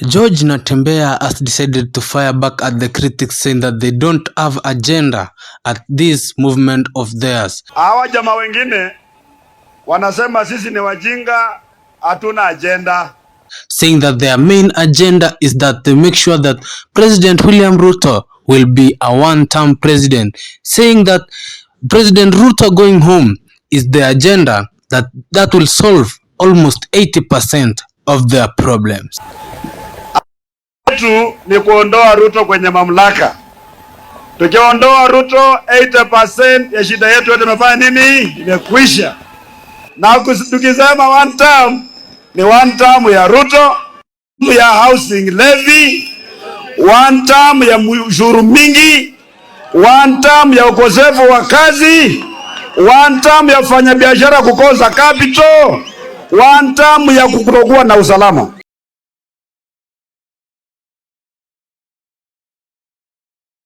George Natembeya has decided to fire back at the critics, saying that they don't have agenda at this movement of theirs. Hawa jamaa wengine wanasema sisi ni wajinga, hatuna agenda. Saying that their main agenda is that they make sure that President William Ruto will be a one-term president, saying that President Ruto going home is the agenda that will solve almost 80% of their problems. Tu ni kuondoa Ruto kwenye mamlaka. Tukiondoa Ruto, 80% ya shida yetu yote imefanya nini? Imekwisha. Na tukisema one term ni one term ya Ruto, ya housing levy, one term ya ushuru mingi, one term ya ukosefu wa kazi, one term ya wafanyabiashara kukosa capital, one term ya kutokuwa na usalama.